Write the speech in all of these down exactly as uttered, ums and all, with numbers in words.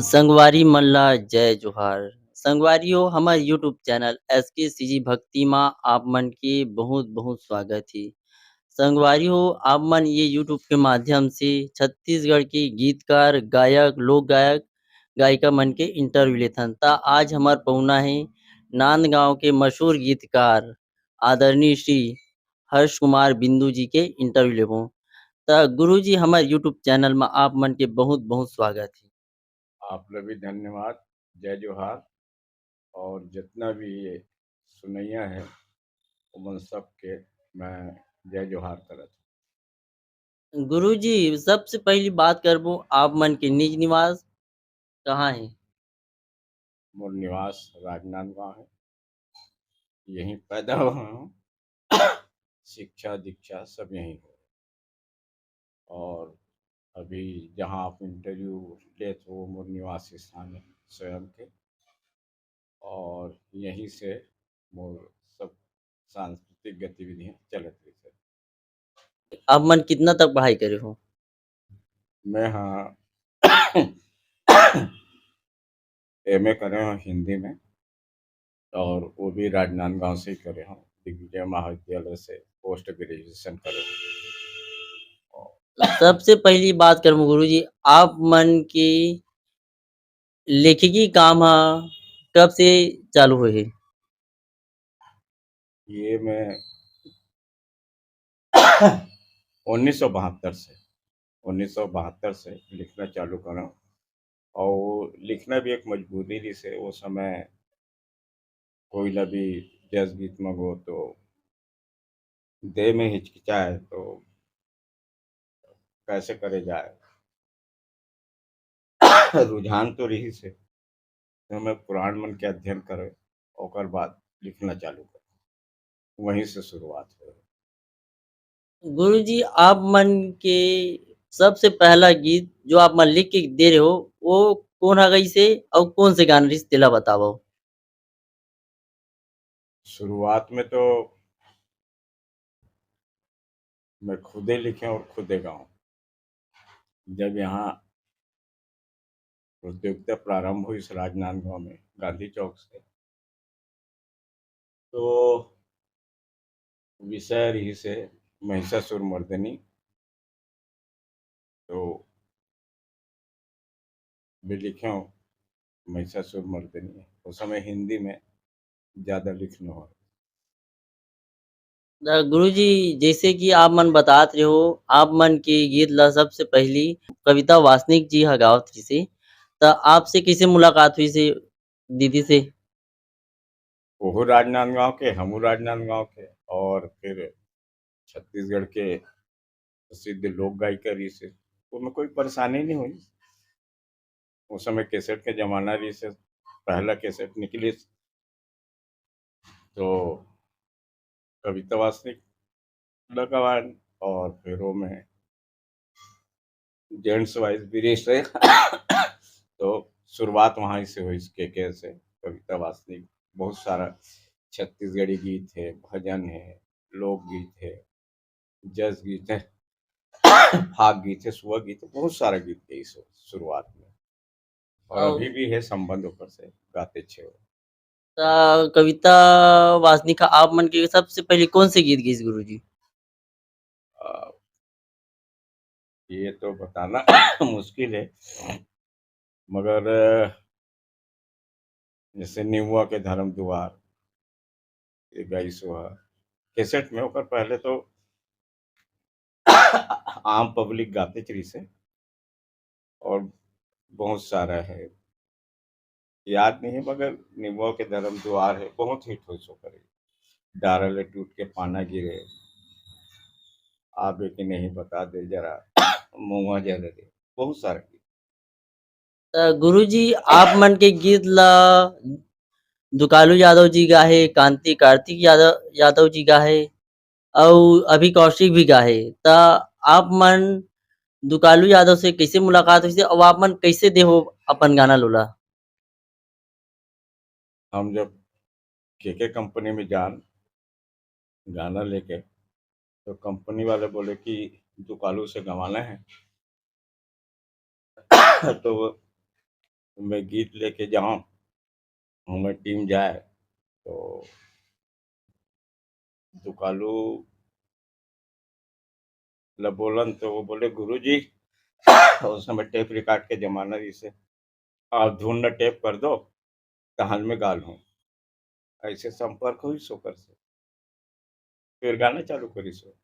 संगवारी मन ला जय जोहार। संगवारी हो, हमर YouTube चैनल एस के सी जी भक्ति मा आप मन के बहुत बहुत स्वागत हे। संगवारी हो, आप मन ये YouTube के माध्यम से छत्तीसगढ़ के गीतकार, गायक, लोक गायक, गायिका मन के इंटरव्यू लेथन। त आज हमर पहुना हे नांदगांव के मशहूर गीतकार आदरणीय श्री हर्ष कुमार बिंदु जी के इंटरव्यू लेबो। त गुरुजी, हमर YouTube चैनल मा आप मन के बहुत बहुत स्वागत हे। आप ला भी धन्यवाद, जय जोहार। और जितना भी ये सुनैया है, उमन सबके मैं जय जोहार करत हूँ। गुरुजी, सबसे पहली बात करबो, आप मन के निज निवास कहाँ हे? मोर निवास राजनांदगांव है, यहीं पैदा हुआ हूँ। शिक्षा दीक्षा सब यहीं हो। और अभी जहाँ आप इंटरव्यू लेत हो, वो मोर निवास स्थान है स्वयं के, और यहीं से मोर सब सांस्कृतिक गतिविधियाँ चलत रहिथे। आप मन कितना तक पढ़ाई करे हो? मैं हाँ एम ए करे हूँ हिंदी में, और वो भी राजनांदगांव से ही करे हूँ, दिग्विजय महाविद्यालय से पोस्ट ग्रेजुएशन करे हूँ। सबसे पहली बात करबो गुरुजी, आप मन के लेखिकी काम हा कब से चालू होए हे? ये मैं उन्नीस सौ बहत्तर से, उन्नीस सौ बहत्तर से लिखना चालू करा, और लिखना भी एक मजबूरी रहिसे। वो समय कोई ला भी जस गीत मंगो तो दे में हिचकिचाए तो कैसे करे जाए। रुझान तो रहिसे, तो मैं पुराण मन के अध्ययन करे, ओकर बाद लिखना चालू करे, वहीं से शुरुआत हो। गुरुजी, आप मन के सबसे पहला गीत जो आप मन लिख के दे रहे हो, वो कौन हा गइसे और कौन से गाना रहिस, तेला बतावव। शुरुआत में तो मैं खुदे लिखे और खुदे गाऊं। जब यहाँ प्रतियोगिता प्रारंभ हुई इस राजनांदगांव में गांधी चौक से, तो विषय रहिसे महिषासुर मर्दनी। तो भी लिखे हूँ महिषासुर मर्दनी। उस समय हिंदी में ज्यादा लिखना हो। त गुरुजी, जैसे कि आप मन बतात रहे हो, आप मन के गीत ला सबसे पहली कविता वासनिक जी ह गावत रहिसे, त आपसे कैसे मुलाकात हुई से दीदी से? ओहू राजनांदगांव के, हमू राजनांदगांव के, और फिर छत्तीसगढ़ के प्रसिद्ध लोक गायिका रहिसे, ओमे कोई परेशानी नहीं हुई। उस समय कैसेट के जमाना रहिसे, पहला कैसेट निकलिस, तो कविता वासनिक लगावन, और फिर वो में जेंट्स वाइज भी रहिसे। तो शुरुआत वहाँ से हुई, के के से, कविता वासनिक। बहुत सारा छत्तीसगढ़ी गीत है, भजन है, लोकगीत है, जस गीत है, फाग गीत है, सुआ गीत है, बहुत सारा गीत गई सु-, शुरुआत में। और और अभी भी है संबंध ओकर से, गाते छे। त कविता वासनिक आप मन के सबसे पहले कौन से गीत गीस गुरुजी? अ, ये तो बताना मुश्किल है, मगर जैसे निमुआ के धर्म दुआर, ये गाइस हुआ कैसेट में, ओकर पहले तो आम पब्लिक गाते रहिसे, और बहुत सारा है, याद नहीं है, मगर निमुआ के धर्म दुआर है, बहुत हिट हुई सो करे। डारा ले टूट के पाना गिरे, आबे के नहीं बता दे जरा, मुआ जले दे, बहुत सारा गीत। त गुरुजी, आप मन के गीत ला दुकालू यादव जी गाहे, कांति कार्तिक यादव, यादव जी गाहे, अउ अभी कौशिक भी गाहे। त आप मन दुकालू यादव से कैसे मुलाकात हुई से, अउ आप मन कैसे देहो अपन गाना लोला? हम जब के के कंपनी में जान गाना लेके, तो कंपनी वाले बोले कि दुकालू से गवाना है। तो मैं गीत लेके जाऊँ, हमर टीम जाए, तो दुकालू ल बोलन, तो वो बोले, "गुरुजी, उस समय टेप रिकॉर्ड के जमाना रहिसे, आप धुन ल टेप कर दो, तहन मैं गा लूँ।" ऐसे संपर्क होइस ओकर से, फिर गाना चालू करिस वो।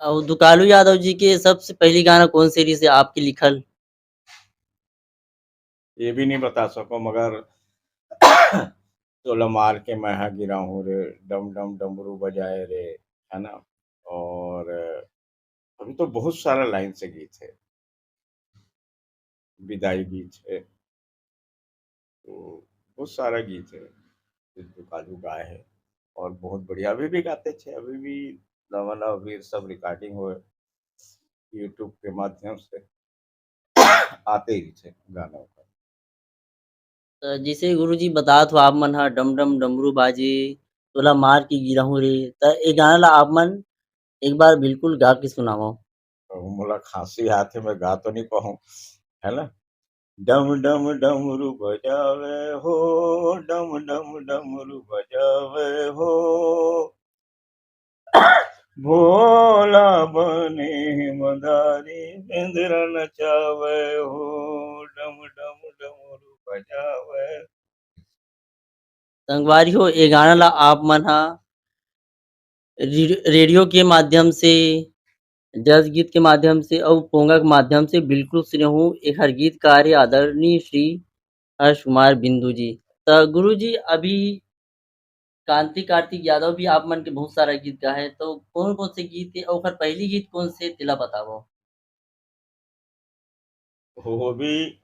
अउ दुकालू यादव जी के सबसे पहली गाना कौन से रहिसे आपके लिखल? ये भी नहीं बता सको, मगर तोला मार के मैं हा गिरा हूँ रे, डम डम डमरू बजाए रे, है ना? और अभी तो बहुत सारा लाइन से गीत है, विदाई गीत है, तो बहुत सारा गीत है जो दुकालू गाए है, और बहुत बढ़िया, अभी भी गाते थे, अभी भी नवा नवा अभी सब रिकॉर्डिंग हो YouTube के माध्यम से आते ही थे गाना का। त जैसे गुरुजी बतात हो, आप मन ह डम डम डमरू बाजे, तोला मार के गिराहूँ रे, त ए गाना ला आप मन एक बार बिल्कुल गा के सुनावव। अब मोला खांसी आथे, मैं गा तो नहीं पाहूँ, है ना? डम डम डमरू बजावे हो, डम डम डमरू बजावे हो, भोला बने मदारी बेंदरा नचावे हो, डम डम डमरू बजावे। संगवारी हो, ए गाना ला आप मन हा रे-, रेडियो के माध्यम से, जस गीत के माध्यम से अउ पोंगा के माध्यम से बिल्कुल सुने हो। एखर गीतकार हे आदरणीय श्री हर्ष कुमार बिंदु जी। त गुरु जी, अभी कांति कार्तिक यादव भी आप मन के बहुत सारा गीत गा है, तो कौन कौन से गीत है, ओखर पहली गीत कौन से, तेला बतावव। वो भी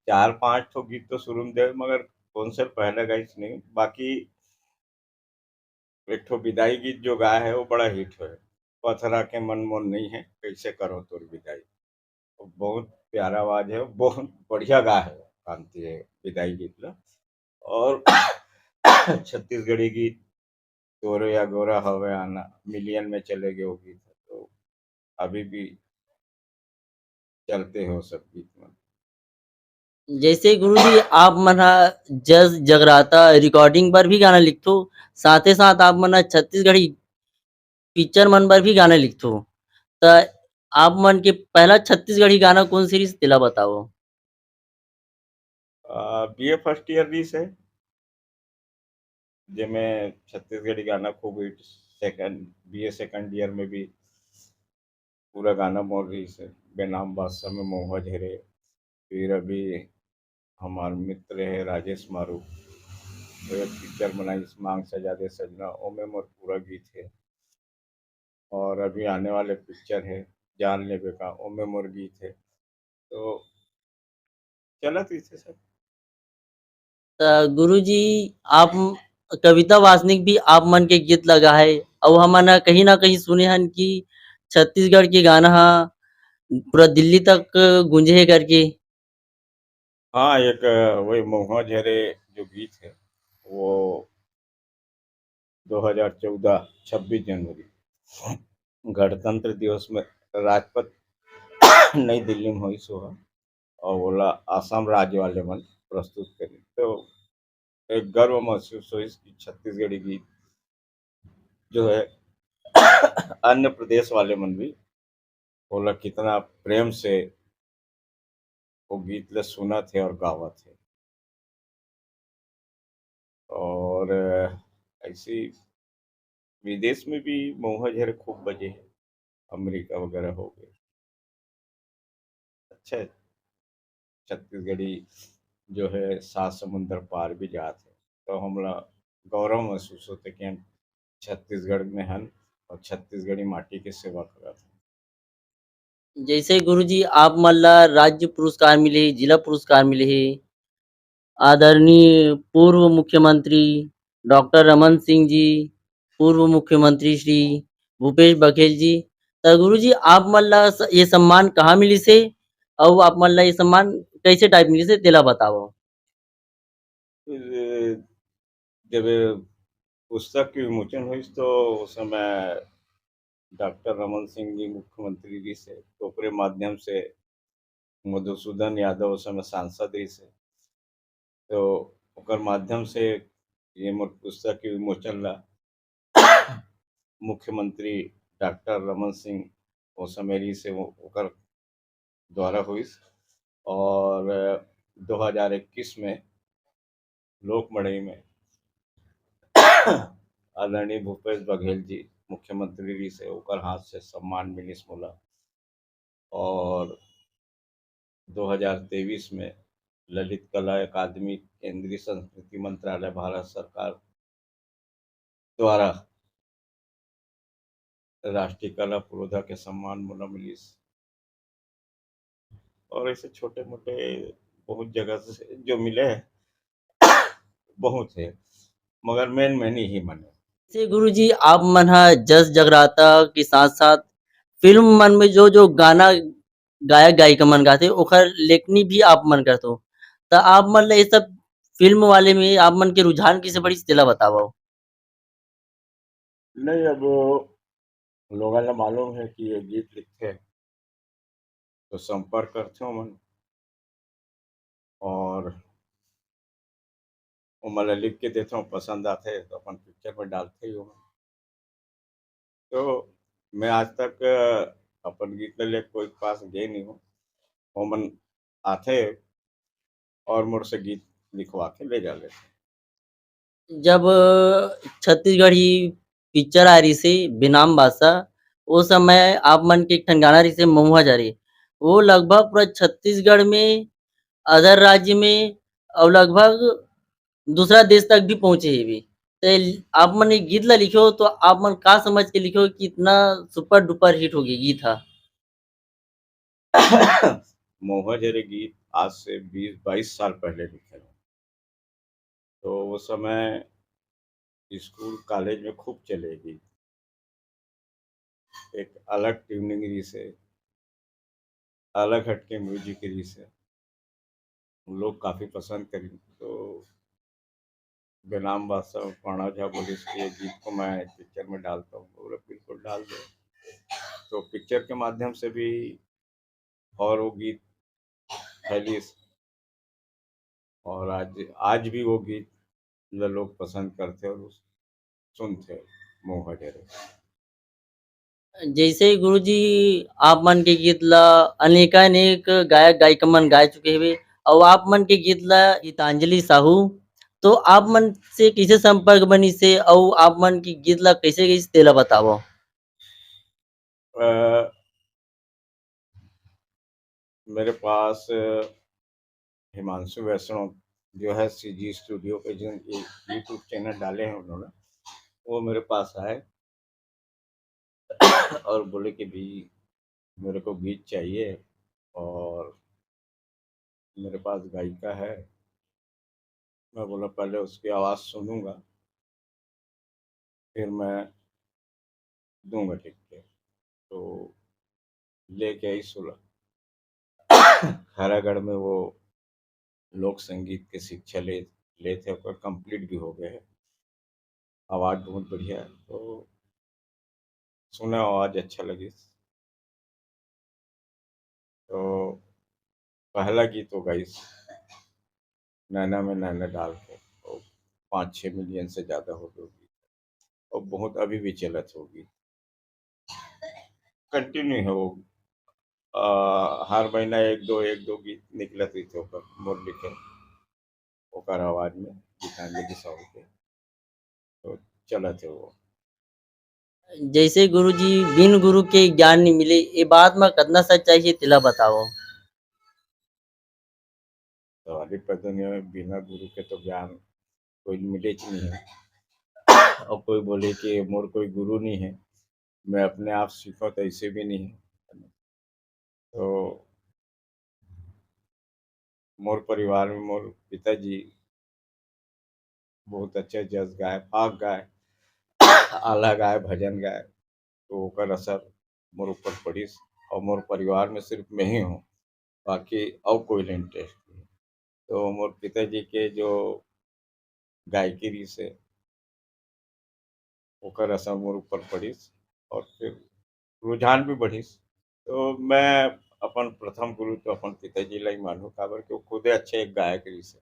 चार पांच ठो गीत तो शुरू में दे, मगर कौन से पहले गाइस नहीं, बाकी एक ठो विदाई गीत जो गाए है, वो बड़ा हिट है, "पथरा के मन मोर नहीं है, कैसे करो तोर विदाई।" बहुत प्यारा आवाज है, बहुत बढ़िया गा है कांति है विदाई गीत ला। और छत्तीसगढ़ी गीत तोरे या गोरा हवे आना, मिलियन में चले गए वो गीत है, तो अभी भी चलते हो सब गीत मन। जैसे गुरु जी, आप मन हा जस जगराता रिकॉर्डिंग बर भी गाना लिखथो, साथे साथ आप मन हा छत्तीसगढ़ी पिक्चर मन बर भी गाना लिखथो, त आप मन के पहला छत्तीसगढ़ी गाना कौन से रिहिस, तेला बतावव। अ, बीए फर्स्ट ईयर रिहिस हे, जेमे छत्तीसगढ़ी गाना खूब hit, second, BA second year में भी पूरा गाना मोर रिहिस हे, बेनाम बादशाह में महुआ झरे, फिर अभी हमार मित्र हे राजेश मारू, वो एक पिक्चर बनाइस मांग सजा दे सजना, ओमे मोर पूरा गीत हे। और अभी आने वाले पिक्चर हे जान लेबे का, ओमे मोर गीत हे। तो चलत रहिथे सब। त गुरु जी, आप म-, कविता वासनिक भी आप मन के गीत ला गा है, अउ हमन ह कहीं ना कहीं सुने हन कि छत्तीसगढ़ के गाना ह पूरा दिल्ली तक गूंजे हे करके। हाँ, एक वही महुआ झरे जो गीत है, वो दो हज़ार चौदह, छब्बीस जनवरी, गणतंत्र दिवस में राजपथ नई दिल्ली में होइस ओहा, और ओला आसाम राज्य वाले मन प्रस्तुत करिन। तो एक गर्व महसूस होइस कि छत्तीसगढ़ी गीत जो है, अन्य प्रदेश वाले मन भी ओला कितना प्रेम से वो गीत ला सुनत हे और गावत हे। और ऐसे विदेश में भी महुआ झरे खूब बजे हे, अमेरिका वगैरह हो गए। अच्छा, छत्तीसगढ़ी जो है सात समुंदर पार भी जात हे, तो हमला गौरव महसूस होथे कि हम छत्तीसगढ़ में हन और छत्तीसगढ़ी माटी के सेवा करत हन। जैसे गुरु जी, आप मन ला राज्य पुरस्कार मिले हे, जिला पुरस्कार मिले हे, आदरणीय पूर्व मुख्यमंत्री डॉक्टर रमन सिंह जी, पूर्व मुख्यमंत्री श्री भूपेश बघेल जी, त गुरु जी, आप मन ला स-, ये सम्मान कहाँ मिलिस हे, अउ आप मन ला ये सम्मान कैसे टाइप मिलिस हे, तेला बतावव। फिर जब ये पुस्तक के विमोचन होइस, तो उस समय डॉक्टर रमन सिंह जी मुख्यमंत्री जी से, तो ओकरे माध्यम से मधुसूदन यादव ओ समय सांसद रहिस हे, तो ओकर माध्यम से ये मोर पुस्तक के विमोचन ला मुख्यमंत्री डॉक्टर रमन सिंह ओ समय रहिस हे, ओ-, ओकर द्वारा होइस। और दो हज़ार इक्कीस में लोक मड़ई में आदरणीय भूपेश बघेल जी मुख्यमंत्री रहिस हे, ओकर हाथ से सम्मान मिलिस मोला। और दो हज़ार तेईस में ललित कला अकादमी, केंद्रीय संस्कृति मंत्रालय, भारत सरकार द्वारा राष्ट्रीय कला पुरोधा के सम्मान मोला मिलिस। और ऐसे छोटे-मोटे बहुत जगह से जो मिले हैं, बहुत है, मगर main main यही मन है। से गुरुजी, आप मन ह जस जगराता के साथ-साथ फिल्म मन में जो, जो गाना गायक गायिका मन गाथे, ओखर लेखनी भी आप मन करथो। त आप मन ल ये सब फिल्म वाले में आप मन के रुझान कइसे बढ़िस, तेला बतावव? नहीं, अब लोगन ला मालूम है कि ये गीत लिखथे, तो संपर्क करथे ओमन और ओमन ला लिख के देथों, पसंद आथे तो अपन पिक्चर में डालथे ही ओमन। तो मैं आज तक अपन गीत ला लेके कोई के पास गे नहीं हूँ, ओमन आथे और मोर से गीत लिखवा के ले जा लेथे। जब छत्तीसगढ़ी पिक्चर आय रहिस हे बेनाम बादशाह, ओ समय आप मन के एक ठन गाना रहिस हे महुआ झरे, वो लगभग पूरा छत्तीसगढ़ में, अदर राज्य में अउ लगभग दूसरा देश तक भी पहुँचे हवे। ते आप मन ये गीत ला लिखो तो आप मन का समझ के लिखो कि इतना super duper hit होगे गीत ह? महुआ झरे गीत आज से बीस बाईस साल पहले लिखे रहे। तो वो समय स्कूल कॉलेज में खूब चले गीत। एक अलग ट्यूनिंग रहिस हे, अलग हटके म्यूजिक रहिस हे, लोग काफ़ी पसंद करिन। तो बेनाम बादशाह पाणा झा बोलिस कि ये गीत को मैं पिक्चर में डालता हूँ, बोले बिल्कुल डाल दो। तो पिक्चर के माध्यम से भी और वो गीत फैलिस और आज, आज भी वो गीत ल लोग पसंद करथे और उस-, सुनथे महुआ झरे। जैसे गुरुजी, आप मन के गीत ला अनेकानेक गायक गायिका मन गाय चुके हवे, अउ आप मन के गीत ला गीतांजलि साहू, तो आप मन से कइसे संपर्क बनिस हे अउ आप मन के गीत ला कइसे गइस, तेला बतावव। अ, मेरे पास, अ, हिमांशु वैष्णव जो है सीजी स्टूडियो पे जिन ये YouTube चैनल डाले हैं उन्होंने, वो मेरे पास आए और बोले कि भी मेरे को गीत चाहिए और मेरे पास गायिका है। मैं बोला पहले उसकी आवाज़ सुनूँगा, फिर मैं दूँगा लिख के। तो लेके आई सुलह। खैरागढ़ में वो लोक संगीत के शिक्षा ले, लेथे, ओकर कंप्लीट भी हो गए है। आवाज़ बहुत बढ़िया है। तो सुना, आवाज़ अच्छा लगिस। तो पहला गीत हो गइस नैना में नैना डाल के, वो पाँच छः मिलियन से ज़्यादा हो गए गीत। और बहुत अभी भी चलत हो गीत, कंटिन्यू है वो। अ, हर महीना एक दो, एक दो गीत निकलत रहिथे ओकर, मोर लिखे, ओकर आवाज़ में, गीतांजलि साहू के। तो चलत है वो। जैसे गुरुजी, बिन गुरु के ज्ञान नहीं मिले, ये बात में कितना सच्चाई है, तेला बताओ। तो अभी पर दुनिया में बिना गुरु के तो ज्ञान कोई मिले च नहीं है। और कोई बोले कि मोर कोई गुरु नहीं है, मैं अपने आप सीखो, तो ऐसे भी नहीं है। तो मोर परिवार में मोर पिताजी बहुत अच्छा जस गाए, फाग गाए, आला गाए, भजन गाए, तो ओकर असर मोर ऊपर पड़िस। और मोर परिवार में सिर्फ मैं ही हूँ, बाकी और कोई ला इंटरेस्ट नहीं। तो मोर पिताजी के जो गायकी रहिस हे, ओकर असर मोर ऊपर पड़िस और फिर रुझान भी बढ़िस। तो मैं अपन प्रथम गुरु तो अपन पिताजी ला ही मानहूँ, काबर कि वो खुदे अच्छे एक गायक रहिस हे।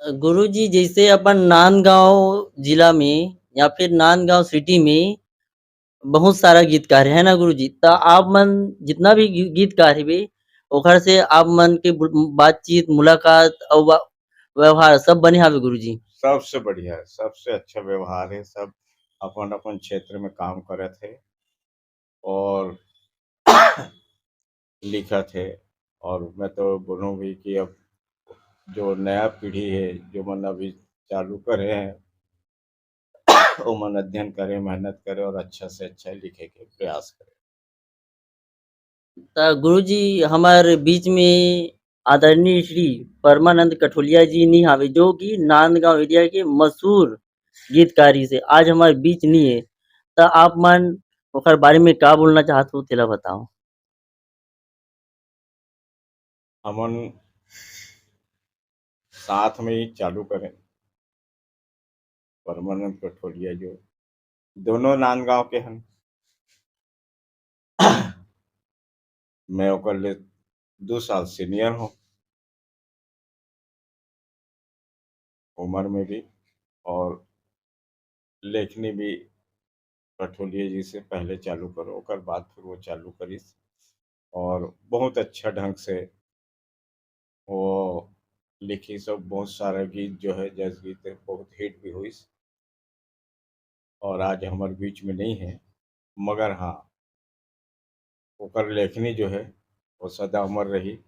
गुरुजी, जैसे अपन नांदगांव जिला में या फिर नांदगांव सिटी में बहुत सारा गीतकार है ना गुरुजी, त आप मन जितना भी गी-, गीतकार हेबे, ओखर से आप मन के बुल-, बातचीत, मुलाकात अउ वा-, व्यवहार सब बने हावे गुरुजी? सबसे बढ़िया, सबसे अच्छा व्यवहार है, सब अपन-अपन क्षेत्र में काम करत है और लिखत है। और मैं तो बोलूँ भी कि अब जो नया पीढ़ी है, जो मन अभी चालू करे हैं, ओमन अध्ययन करे, मेहनत करे और अच्छा से अच्छा लिखे के प्रयास करे। त गुरुजी, हमर बीच में आदरणीय श्री परमानंद कठोलिया जी नी हावे, जो कि नांदगांव एरिया के मशहूर गीतकार से आज हमर बीच नी है, त आप मन ओकर बारे में का बोलना चाहत हो, तेला बताओ। हमन साथ में ही चालू करें, परमानंद कठोलिया जो दोनों नांदगांव के हन। मैं ओकर ले दू साल सीनियर हूँ उम्र में भी, और लेखनी भी कठोलिया जी से पहले चालू करो, ओकर बाद फिर वो चालू करिस, और बहुत अच्छा ढंग से वो लिखिस, सब बहुत सारा गीत जो है, जस गीत है, बहुत हिट भी हुइस, और आज हमर बीच में नहीं है, मगर हाँ, ओकर लेखनी जो है, वो सदा अमर रही।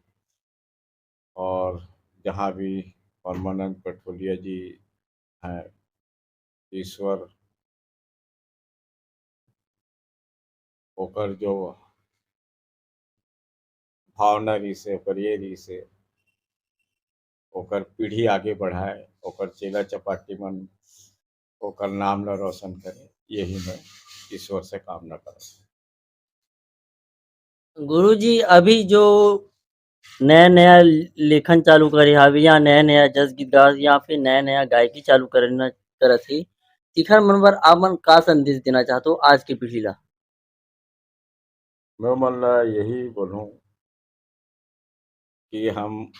और जहाँ भी परमानंद कठोलिया जी हैं, ईश्वर, ओकर जो भावना रहिस हे, ओकर ये रहिस हे, ओकर पीढ़ी आगे बढ़ाए, ओकर चेला चपाटी मन ओकर नाम ला रोशन करे, यही मैं ईश्वर से कामना करत हूँ। गुरुजी, अभी जो नया-नया लेखन चालू करे हावे या नया-नया जस गीत गावत या फिर नया-नया गायकी चालू करना, करत हे, तिखर मन बर आप मन का संदेश देना चाहत हो आज के पीढ़ी ला? मैं मन ला यही बोलूँ कि हम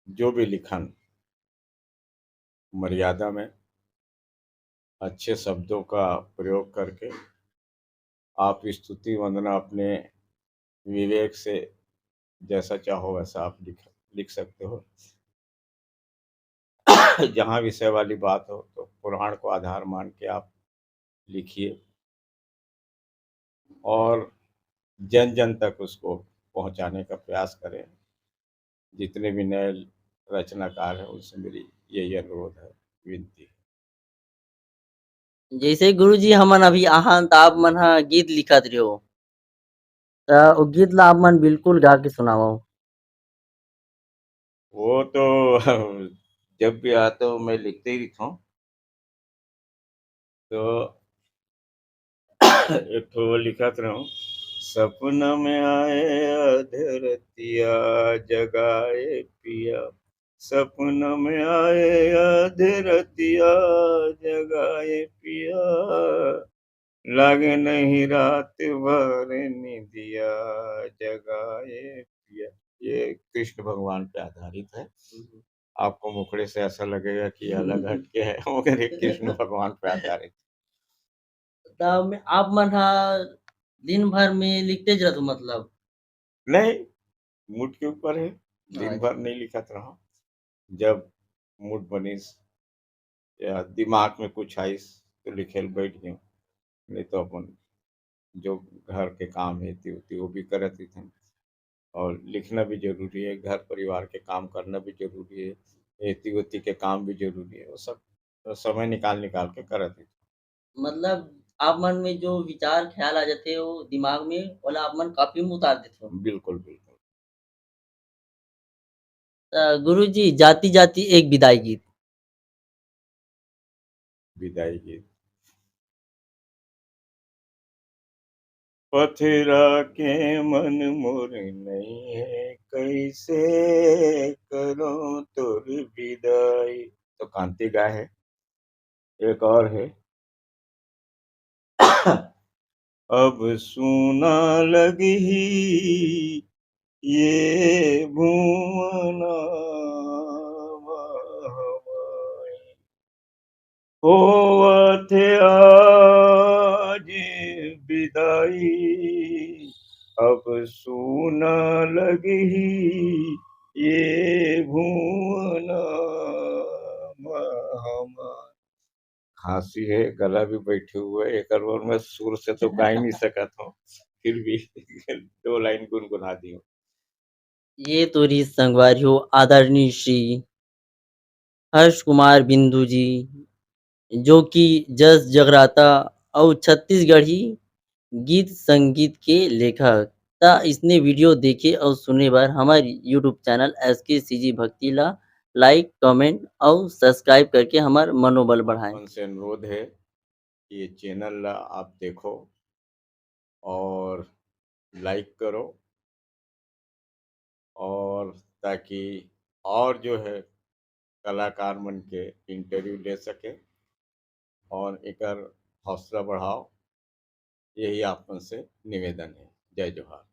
जो भी लिखन मर्यादा में अच्छे शब्दों का प्रयोग करके आप स्तुति वंदना अपने विवेक से जैसा चाहो वैसा आप लिख, लिख सकते हो। जहाँ विषय वाली बात हो तो पुराण को आधार मान के आप लिखिए और जन जन तक उसको पहुँचाने का प्रयास करें। जितने भी नए रचनाकार हैं उनसे मेरी यही अनुरोध है, विनती है। जैसे गुरुजी हमन अभी आहन त आप मन ह गीत लिखत रहो, त वो गीत ला आप मन बिल्कुल गा के सुनावव। वो तो जब भी आता हूँ मैं लिखते ही रहता हूँ। तो एक ठो वो लिखत रहूं, सपना में आए आधे रतिया जगाए पिया, सपना में आए आधे रतिया जगाए पिया, लागे नहीं रात भर निंदिया जगाए पिया। ये कृष्ण भगवान पे आधारित है। आपको मुखड़े से ऐसा लगेगा कि ये अलग हटके है, मगर ये कृष्ण भगवान पे आधारित। त मैं, आप मन हा दिन भर में लिखते ज रहत हो, मतलब? नहीं, मूड के ऊपर है, दिन अच्छा। भर नहीं लिखत रहा। जब मूड बनिस या दिमाग में कुछ आइस, तो लिखे ल बैठ गए, नहीं तो अपन जो घर के काम है, ती, ती वो भी करत रहिथन। और लिखना भी जरूरी है, घर परिवार के काम करना भी जरूरी है, एती ओती के काम भी जरूरी है, वो सब समय निकाल निकाल के करत रहिथन। मतलब, आप मन में जो विचार ख्याल आ जाथे वो दिमाग में, ओला आप मन कॉपी में उतार देथो। बिल्कुल, बिल्कुल। त गुरुजी, जाति जाति एक विदाई गीत। विदाई गीत। पथरा के मन मोर नहीं है, कैसे करो तोर विदाई। तो कांति गाय है। एक और है, अब सूना लगही ये भुवना होवत आज बिदाई, अब सूना लगही ये भुवना हमार। खांसी है, गला भी बैठे हुए, एक बार मैं सुर से तो गा ही नहीं सकत हूँ, फिर भी दो लाइन गुनगुना दी हूँ। ये तो रहिस संगवारी हो आदरणीय श्री हर्ष कुमार बिंदु जी, जो कि जस जगराता अउ छत्तीसगढ़ी गीत संगीत के लेखक। त इसने वीडियो देखे अउ सुने बर हमर YouTube चैनल एस के सी जी भक्ति ला लाइक, कमेंट अउ सब्सक्राइब करके हमर मनोबल बढ़ाएं। मन से अनुरोध है कि ये चैनल ला आप देखो और लाइक करो, और ताकि और जो है कलाकार मन के इंटरव्यू ले सके और एकर हौसला बढ़ाओ, यही आप मन से निवेदन है। जय जोहार।